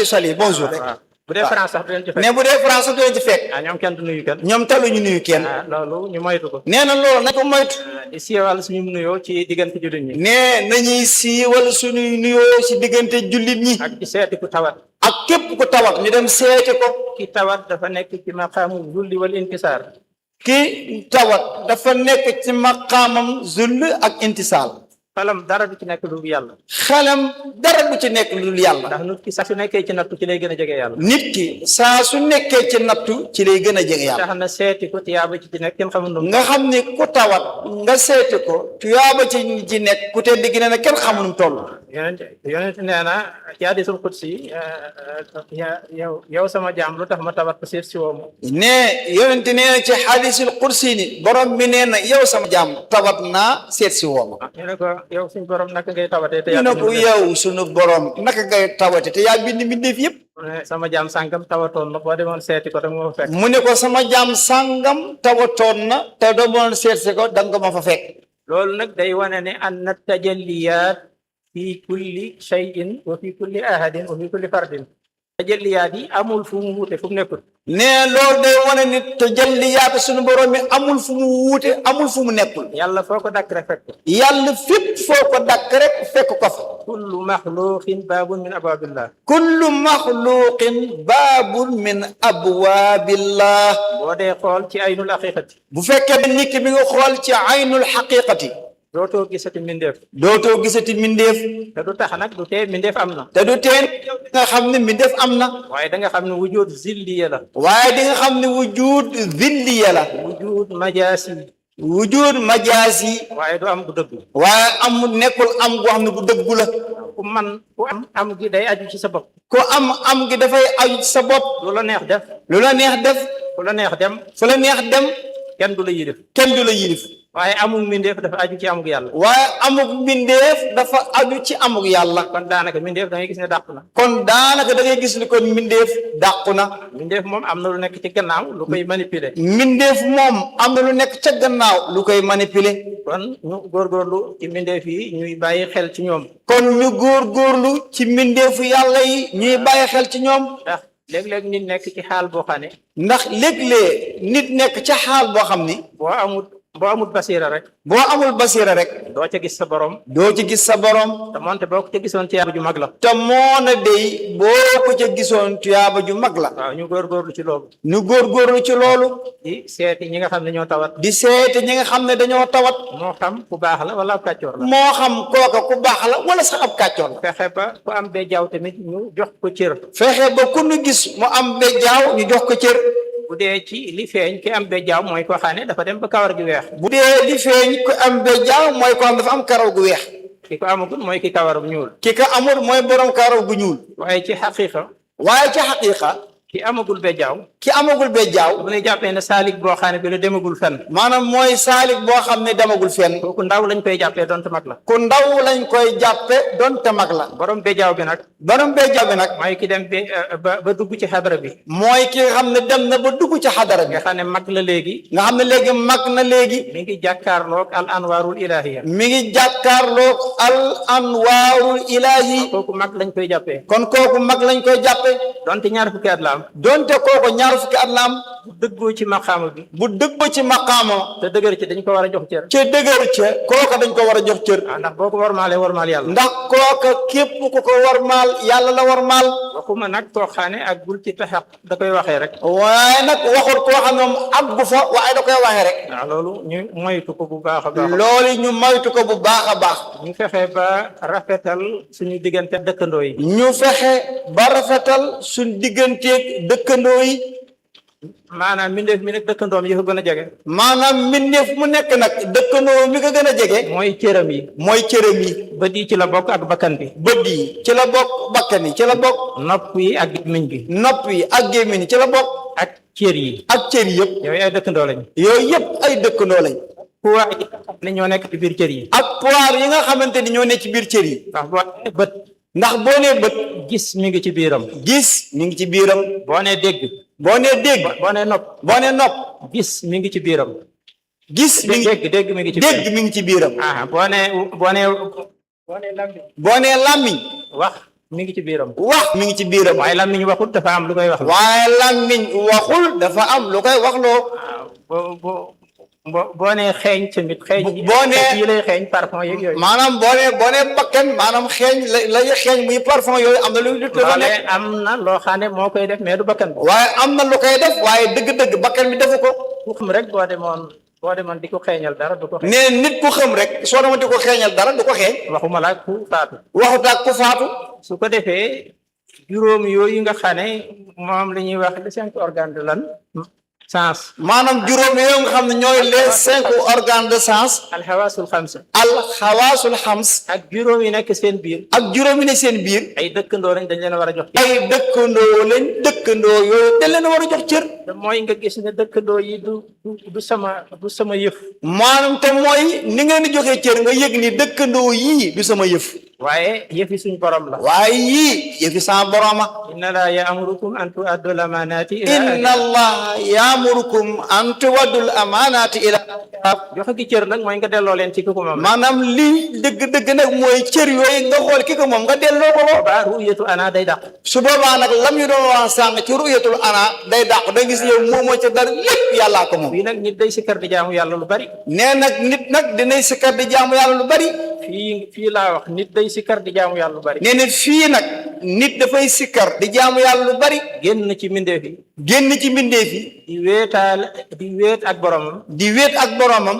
salut bonjour rek bu dee France sax du leen ci fekk mais bu dee France sax du leen ci fekk ñoom kenn du nuyu kenn ñoom taluñu nuyu kenn loolu ñu moytu ko nee na loolu nañ ko moytu di siiwal suñu nuyoo ci diggante jullit ñi nee nañuy siiwal suñuy nuyoo ci diggante jullit ñi ak di seeti ku tawat ak képp ku tawat ñu dem seeti ko ki tawat dafa nekk ci maqaamu zulli wal inkisaar ki tawat dafa nekk ci maqaamam zull ak intisaal xelam dara du ci nekk lu yàlla. xelam dara du ci nekk lu dul yàlla. ndax nit ki saa su nekkee ci nattu ci lay gën a jege yàlla. nit ki saa su nekkee ci nattu ci lay gën a jege yàlla. tax na seeti ko tiyaaba ci nekk kenn xamul nu mu. nga xam ni ku tawat nga seeti ko tuyaaba ci nekk ku tedd gi nee na kenn xamul nu mu toll. yonent nee na ci hadiisul qudsi yow sama jaam lu tax ma tawat ko seet si woo ma. ne yonent nee na ci hadiisul qudsi ni borom bi nee na yow sama jaam tawat naa seet si woo ma. ñu ne ko yow suñu borom naka ngay tawatee te ñu ne ko yow suñu borom naka ngay tawate te yaa bind mbindeef yëpp. sama jaam sàngam tawatoon na boo demoon seeti ko da nga ma fa fekk. mu ne ko sama jaam sàngam tawatoon na te doo moon seet si ko da nga ma fa fekk. loolu nag day wane ne anna tajalliyaat fi kulli shay'in wa fi kulli ahadin wa fi kulli fardin. tajalliyaat yi amul fu mu wuute fu mu nekkul. ne loolu day wane ni tajalliyaat suñu borom mi amul fu mu wuute amul fu mu nekkul. yàlla foo ko dakk rek fekk. yàlla fépp foo ko dakk rek fekk ko fa. kullu maxluqin baabun min abwaabillah. kullu maxluqin baabun min abwaabillah. boo dee xool ci aynul haqiqati. bu fekkee nit ki bi nga xool ci aynul haqiqati. dootoo gisati mindeef. dootoo gisati mindeef. te du tax nag du tee mindeef am na. te du tee nga xam ne mindeef am na. waaye da nga xam ne wujud zilliya la. waaye di nga xam ne wujud zilliya la. wujud majaasi. wujud majaasi. waaye du am bu dëgg. waaye am nekkul am goo xam ne bu dëggu la. ku am gi day aju ci sa bopp. ku am gi dafay aju ci sa bopp. lu la neex def. lu la neex def. fu la neex dem. fu la neex dem. kenn du la yilif. kenn du la yilif. waaye amul mbindeef dafa aju ci amug yàlla. waaye amug mbindeef dafa aju ci amug yàlla. kon daanaka mbindeef da ngay gis ne dàqu na. kon daanaka da ngay gis ni kon mbindeef dàqu na. mbindeef moom am na lu nekk ci gannaaw lu koy manipuler. mbindeef moom am na lu nekk ca gannaaw lu koy manipuler. kon ñu góorgóorlu ci mbindeef yi ñuy bàyyi xel ci ñoom. kon ñu góorgóorlu ci mbindeefu yàlla yi ñuy bàyyi xel ci ñoom. ndax léeg-léeg nit nekk ci xaal boo xam ne. ndax léeg-léeg nit nekk ca xaal boo xam ni. boo amul basiira rek. boo amul basiira rek. doo ca gis sa borom. doo ci gis sa borom. te moonte boo ko ca gisoon tuyaaba ju mag la. te moona day boo ko ca gisoon tuyaaba ju mag la. waaw ñu góorgóorlu ci loolu. ñu góorgóorlu ci loolu. di seeti ñi nga xam ne ñoo tawat. di seeti ñi nga xam ne dañoo tawat. moo xam ku baax la wala ab kàccoor la. moo xam kooka ku baax la wala sax ab kàccoor la. fexe ba ku am bee jaaw tamit ñu jox ko cër. fexe ba ku nu gis mu am bee jaaw ñu jox ko cër. bu dee ci li feeñ ki am bee jaaw mooy koo xam ne dafa dem ba kawar gi weex. bu dee li feeñ ku am bee jaaw mooy ko am dafa am karaw gu weex. ki ko amagul mooy ki kawar bu ñuul. ki ko amul mooy borom karaw gu ñuul. waaye ci xaqiiqa. waaye ci xaqiiqa. ki amagul bee jaaw. ki amagul bee jaaw. bu lay jàppee ne saalik boo xam ne bi la demagul fenn. maanaam mooy saalik boo xam ne demagul fenn. kooku ndaw lañ koy jàppee donte mag la. ku ndaw lañ koy jàppe donte mag la. borom bee jaaw bi nag. borom bee jaaw bi nag. mooy ki dem ba dugg ci xadara bi. mooy ki nga xam ne dem na ba dugg ci xadara bi. nga xam ne mag la léegi. nga xam ne léegi mag na léegi. mi ngi jàkkaarloog al anwarul ilahiya. mi ngi jàkkaarloog al anwarul ilahi. kooku mag lañ koy jàppee. kon kooku mag lañ koy jàppe donte ñaar fukki at la am. donte kooku ñaar fukki at la am. bu dëggoo ci maqaama bi. bu dëggoo ci maqaama. te dëgër ci dañ ko war a jox cër. ca dëgër ca kooka dañ ko war a jox cër. ndax boo ko warmaalee warmaal yàlla. ndax kooka képp ku ko warmaal yàlla la warmaal. waxuma nag koo xam ne ak bul ci taxaq da koy waxee rek. waaye nag waxul koo xam ne moom àggu fa waaye da koy waxee rek. waaw loolu ñu moytu ko bu baax a baax. loolu ñu moytu ko bu baax a baax. ñu fexe ba rafetal suñu diggante dëkkandoo yi. ñu fexe ba rafetal suñu digganteeg dëkkandoo yi. maanaam mbindeef mi nag dëkkandoom yi ko gën a jege. maanaam mbindeef mu nekk nag dëkkandoo mi ko gën a jege. mooy cëram yi. mooy cëram yi. bët yi ci la bokk ak bakkan bi. bët yi ci la bokk bakkan yi ci la bokk. nopp yi ak gémmiñ bi. nopp yi ak gémmiñ ci la bokk. ak cër yi. ak cër yi yëpp. yooyu ay dëkkandoo lañ. yooyu yëpp ay dëkkandoo lañ. pouvoir yi ne ñoo nekk ci biir cër yi. ak pouvoir yi nga xamante ni ñoo nekk ci biir cër yi. ndax boo nee bët. ndax boo nee bët. gis mi ngi ci biiram. gis mi ngi ci biiram. boo nee dégg. boo nee dégg. boo nee nopp. boo nee nopp. gis mi ngi ci biiram. gis mi ngi dégg mi ngi ci biiram. dégg mi ngi ci biiram. boo nee lammiñ. boo nee làmmiñ. wax mi ngi ci biiram. wax mi ngi ci biiram. waaye lammiñ waxul dafa am lu koy wax. waaye làmmiñ waxul dafa am lu koy waxloo. boo nee xeeñ tamit. xeeñ boo nee yi lay xeeñ parfum yeeg yooyu. maanaam boo nee bakkan maanaam xeeñ la xeeñ muy parfum yooyu am na lu dafa nekk. am na loo xam ne moo koy def mais du bakkan. waaye am na lu koy def waaye dëgg-dëgg bakkan bi defu ko. ku xam rek boo demoon boo demoon di ko xeeñal dara du ko xeeñ. nee nit ku xam rek soo dama di ko xeeñal dara du ko xeeñ waxuma la ku faatu. waxutaak ku faatu. su ko defee juróom yooyu nga xam ne moom la ñuy wax les 5 organes de lan sens. maanaam juróom yooyu nga xam ne ñooy les 5 organes de sens. alxawaasul xamsa. alxawaasul xams. ak juróom yi nekk seen biir. ak juróom yi ne seen biir. ay dëkkandoo lañ dañ leen a war a jox. ay dëkkandoo lañ dëkkandoo yooyu dañ leen a war a jox cër. mooy nga gis ne dëkkandoo yi du sama yëf. maanaam te mooy ni ngeen di joxee cër nga yëg ni dëkkandoo yii du sama yëf. waaye yëfi suñ borom la. waaye yii yëfi sama boroma. inna laa ya'murukum an tu'addu al-amaanaati inna allaha yaamurukum an tuwaddul amaanaati ila joxe gi cër nag mooy nga delloo leen ci ki ko moom. maanaam lii dëgg-dëgg nag mooy cër yooyu nga xool ki ko moom nga delloo ko ko. ba ru'yatu ana day dàq. su boobaa nag lam ñu doon wax sànq ci ru'yatul ana day dàq da gis yow moomoo ci dara lépp yàllaa ko moom. fii nag nit day sikkar di jaamu yàlla lu bari. nee nag nit nag dinay sikkar di jaamu yàlla lu bari. fii laa wax nit day sikkar di jaamu yàlla lu bari. nee na fii nag nit dafay sikkar di jaamu yàlla lu bari. génn ci mbindeef yi. génn ci mbindeef yi. di wéet ak boromam. di wéet ak boromam.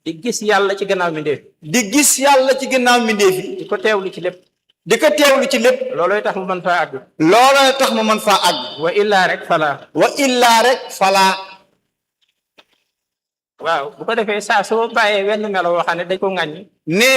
di gis yàlla ci gannaaw mbindeef. di gis yàlla ci gannaaw mbindeef yi. di ko teewlu ci lépp. di ko teewlu ci lépp. loolooy tax mu mën faa àgg. loolooy tax mu mën faa àgg. wa illaa rek falaa. wa illaa rek falaa. waaw bu ko defee saa soo bàyyee wenn melo woo xam ne dañ ko ŋàññi. ne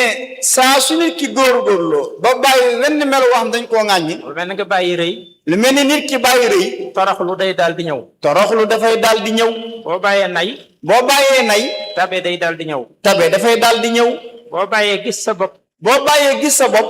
saa su nit ki góorgóorloo ba bàyyi wenn melo wax dañ koo ŋàññi. lu mel ne nga bàyyi rëy. lu mel ni nit ki bàyyi rëy. toroxlu day daal di ñëw. toroxlu dafay daal di ñëw. boo bàyyee nay. boo bàyyee nay. tabe day daal di ñëw. tabe dafay daal di ñëw. boo bàyyee gis sa bopp. boo bàyyee gis sa bopp.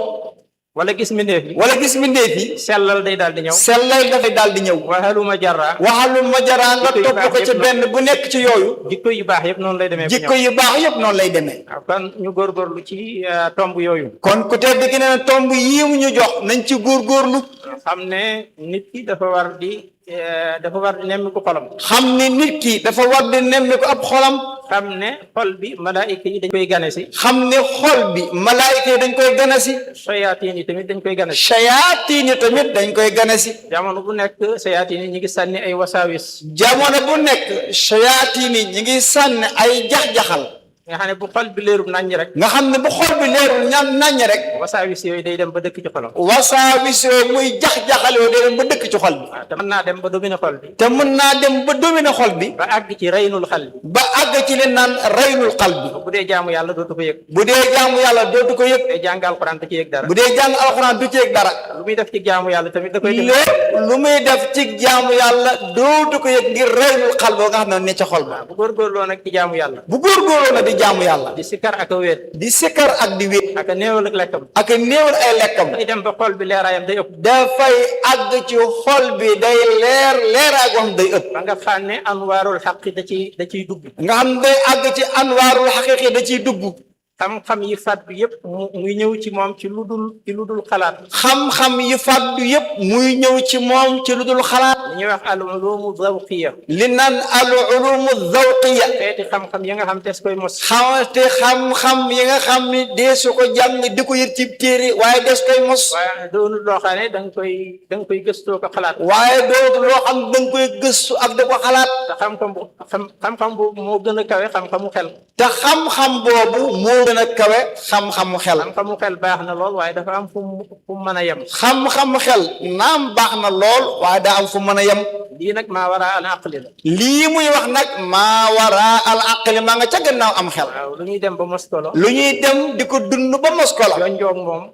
wala gis mbindeef yi. wala gis mbindeef yi. sellal day daal di ñëw. sellal dafay daal di ñëw. waxaluma jarra. waxaluma jaraa nga topp ko ci benn bu nekk ci yooyu. jikko yu baax yëpp noonu lay demee. jikko yu baax yëpp noonu lay demee. waaw kon ñu góorgóorlu ci tomb yooyu. kon ku tedd ki ne tomb yii mu ñu jox nañ ci góorgóorlu. xam ne nit ki dafa war di nemmi ko xolam. xam ne nit ki dafa war di nemmi ko ab xolam. xam ne xol bi malaayika yi dañ koy gane si. xam ne xol bi malaayika yi dañ koy gane si. sayaatiin yi tamit dañ koy gane si. sayaatiin yi tamit dañ koy gane si. jamono bu nekk sayaatiin yi ñu ngi sànni ay wasaawis. jamono bu nekk sayaatiin yi ñu ngi sànni ay jax-jaxal. nga xam ne bu xol bi leerul naññ rek. nga xam ne bu xol bi leerul naññ rek. wasaawis yooyu day dem ba dëkk ci xolam. wasaawis yooyu muy jax-jaxal yooyu day dem ba dëkk ci xol bi. waaw te mën naa dem ba dominer xol bi. te mën naa dem ba dominer xol bi. ba àgg ci reynul xal bi. ba àgg ci leen naan reynul xal bi. bu dee jaamu yàlla dootu ko yëg. bu dee jaamu yàlla dootu ko yëg. bu dee jàng alxuraan du ci yëg dara. bu dee jàng alxuraan du ci yëg dara. lu muy def ci jaamu yàlla tamit da koy def. lépp lu muy def ci jaamu yàlla dootu ko yëg ngir reynul xal boo nga xam ne ca xol ba. bu góorgóorloo nag ci jaamu yàlla. bu góorgóorloo na di jaamu yàlla. di sikkar ak a wéet. di sikkar ak di wéet. ak a néewal ak lekkam. ak a néewal ay lekkam. day dem ba xol bi leeraayam day ëpp. dafay àgg ci xol bi day leeraay goo xam day ëpp. ba nga xam ne anwaarul xaqi da ciy dugg. nga xam day àgg ci anwaarul xaqiqi da ciy dugg. xam-xam yi fàddu yëpp muy ñëw ci moom ci lu dul xalaat. xam-xam yi fàddu yëpp muy ñëw ci moom ci lu dul xalaat. li ñuy wax al ulumu zawqiya. li naan al ulumu zawqiya. xeeti xam-xam yi nga xam des koy mos. xamante xam-xam yi nga xam ni dee su ko jàng di ko yër ci téere waaye des koy mos. waaye doonul loo xam ne da nga koy gëstoo ko xalaat. waaye doonul loo xam da nga koy gëstu ak da ko xalaat. te xam-xam boobu moo gën a kawe xam-xamu xel. te xam-xam boobu moo gën a kawe xam-xamu xel. xam-xamu xel baax na lool waaye dafa am fu mu mën a yem. xam-xamu xel naam baax na lool waaye daa am fu mën a yem. lii nag maa wara al aqli la. lii muy wax nag maa wara al aqli maa nga ca gannaaw am xel. waaw lu ñuy dem ba mos ko la. lu ñuy dem di ko dund ba mos ko la. jonjoog moom.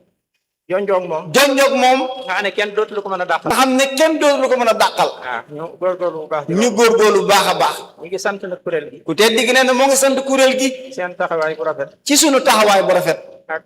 jonjoog moom. nga xam ne kenn dootu ko mën a dàqal. nga xam ne kenn dootu ko mën a dàqal. waaw ñu góorgóorlu bu baax. ñu góorgóorlu baax a baax. ñu ngi sant nag kuréel gi. ku tedd gi nee na moo ngi sant kuréel gi. seen taxawaay bu rafet. ci sunu taxawaay bu rafet. ak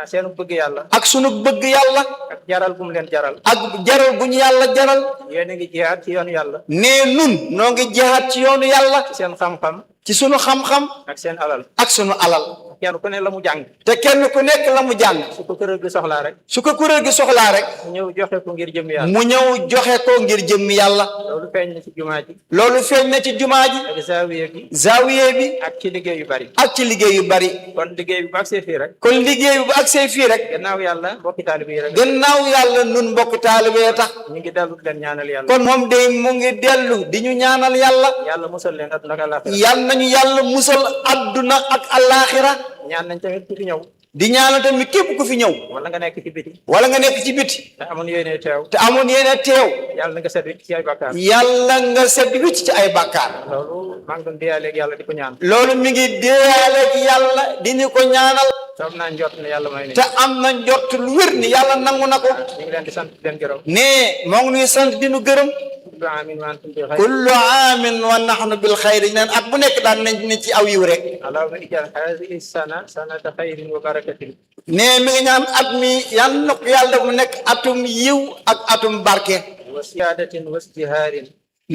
seenu bëgg yàlla. ak sunu bëgg yàlla. ak jaral bu mu leen jaral. ak jaral bu ñu yàlla jaral. yéen a ngi jihaat ci yoonu yàlla. nee nun noo ngi jihaat ci yoonu yàlla. ci seen xam-xam. ci sunu xam-xam. ak seen alal. ak sunu alal. kenn ku ne la mu jàng te kenn ku nekk la mu jàng su ko kuréel gi soxlaa rek su ko kuréel gi soxlaa rek mu ñëw joxe ko ngir jëm yàlla mu ñëw joxe ko ngir jëmmi yàlla loolu feeñ na ci jumaa ji loolu feeñ na ci jumaa ji ak zaawiya bi zaawiye bi ak ci liggéey yu bari ak ci liggéey yu bari kon liggéey bi bu agsee fii rek kon liggéey bu agsee fii rek gannaaw yàlla mbokki taalibe yi rek gannaaw yàlla nun mbokk taalibe tax ñu ngi dellu di leen ñaanal yàlla kon moom day mu ngi dellu di ñu ñaanal yàlla yàlla musal leen àdduna ak àllaaxira yal nañu yàlla musal adduna ak alaxira ñaan nañ tamit ku fi ñëw di ñaanal tamit képp ku fi ñëw wala nga nekk ci biti wala nga nekk ci biti te amoon yéene teew te amoon yéene teew yàlla na nga set wicc ci ay bakkaar yàlla nga set wicc ci ay bàkkaar loolu maa ngi doon diyaaleeg yàlla di ko ñaan loolu mi ngi déyaale ci yàlla di ñu ko ñaanal soom naa njort ne yàlla may ni te am na njort lu wér ni yàlla nangu na ko ñu ngi leen di sant di leen gërëm ne moo ngi nuy sant di nu gërëm kullu aamin wa antum bi xayr kullu aamin wa nahnu bil xayri neen at bu nekk daan nañ ne ci aw yiw rek allahumma ij'al haadihi sana sanata xayrin wa barakatin ne mi ngi ñaan at mi yàlla na ko yàlla def mu nekk atum yiw ak atum barke wa siyaadatin wa isdihaarin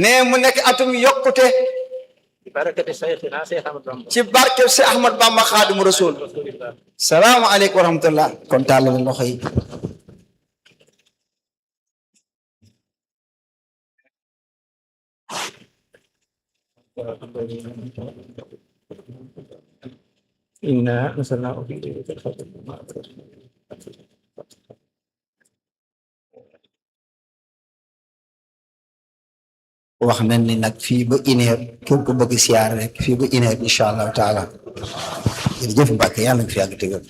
ne mu nekk atum yokkute bi barakati sayxina Seex Ahmad Bamba ci barke si Ahmad Bamba Xaadimu Rasul rasulillah salaamaaleykum wa rahmatullah kon tàllal loxo yi inna nasalnaahu fi laylatil qadr wax nañ ni nag fii ba une heure képp ku bëgg siyaar rek fii ba une heure incha allahu taala jërëjëf Mbàkke yàlla nga fi yàgg tegal